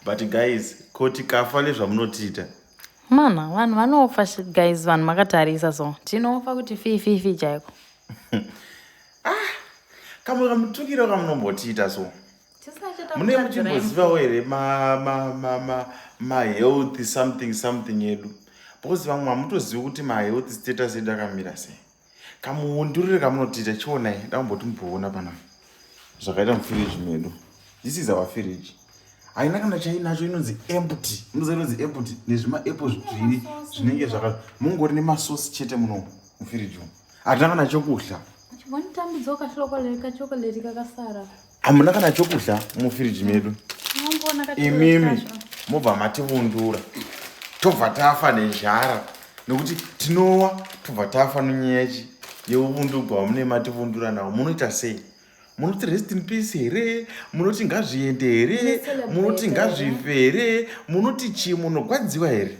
But guys, ko tikafa nezvamunotiita? Mana, vanhu vanofa guys, vanhu makatarisa so. Tinofa kuti fi fi fi chaiko. Ah, kamwe kamutukiro kamunombotiita so. Mune muchimbozivawo here ma ma ma ma ma health something something edu? Because vamwe hamutozivi kuti ma health status edu akamira sei. Kamuundurire kamunotiita chionai, ndakumboti mumboona panapa zvakaita mufiriji medu. This is our fridge. Haina kana chainacho, inonzi empty. Munoziva inonzi empty nezvimaapple zviviri zvinenge zvaka mungori nemasosi chete muno mufiriji umu. Hatina kana chokudya. Hamuna kana chokudya mufiriji medu. Imimi mobva mativundura tobva tafa nezhara nekuti tinowa tobva tafa nenyaya yeuvundugwa hwamune mativundura nawo. Munoita sei? Munoti rest in peace here? Munoti ngazviende here? Munoti ngazvife here? Munoti chii? Munogwadziwa here?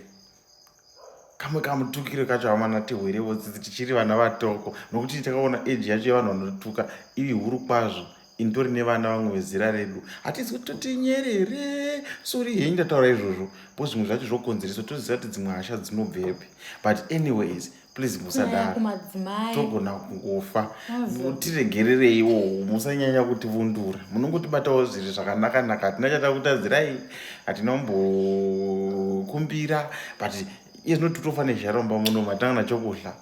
Kamwe kamutukiro kacho hamana, tihwerewo tsitsi, tichiri vana vatoko, nokuti takaona age yacho yevanhu vanotuka iri huru kwazvo. Indori nevana vamwe vezera redu, hatisi kuti totinyerere. Sori henyu ndataura izvozvo, bo zvimwe zvacho zvokonzereswa, toziva kuti dzimwe hasha dzinobvepi. But anyways, please musadaro, togona kungofa. Tiregerereiwo, musanyanya kutivundura. Munongotibatawo zviri zvakanaka-naka, hatina chatakutadzirai, hatina kumbokumbira, but iye zvino totofa nezharomba muno matanga nachokudya,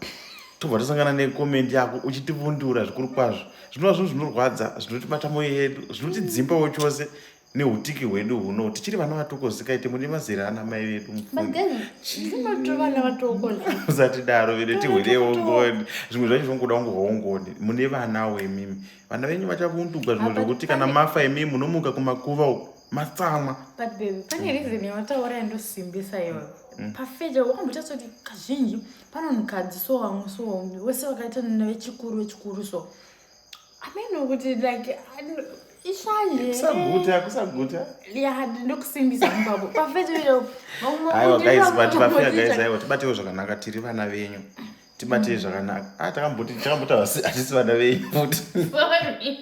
tobva tosangana necomment yako uchitivundura zvikuru kwazvo, zvinova zvinhu zvinorwadza, zvinotibata mwoyo yedu, zvinotidzimbawo chose neutiki hwedu huno. Tichiri vana vatoko zikaite, mune mazera ana mai vedu. Musatidaro vedu, tihwerewo ngoni. Zvimwe zvacho zvongoda kungohwawo ngoni. Mune vanawo imimi, vana venyu vachavundugwa zvimwe zvokuti kana mafa imimi munomuka kumakuva uko matsamwa. But baby, pane reason yawataura yandosimbisa iyoyo. Pafeja wakambotaura kuti kazhinji panonhukadzi so, vamwe so, vese vakaita vechikuru vechikuru so, ameno kuti like ishanje. Kusaguta, kusaguta. Ya, ndinokusimbisa ipapo pafeja iyo. Aiwa guys, but pafeja guys, aiwa, tibatewo zvakanaka, tiri vana venyu, tibatei zvakanaka. Ah, takamboti takamboti hatisi vana venyu futi. Sorry.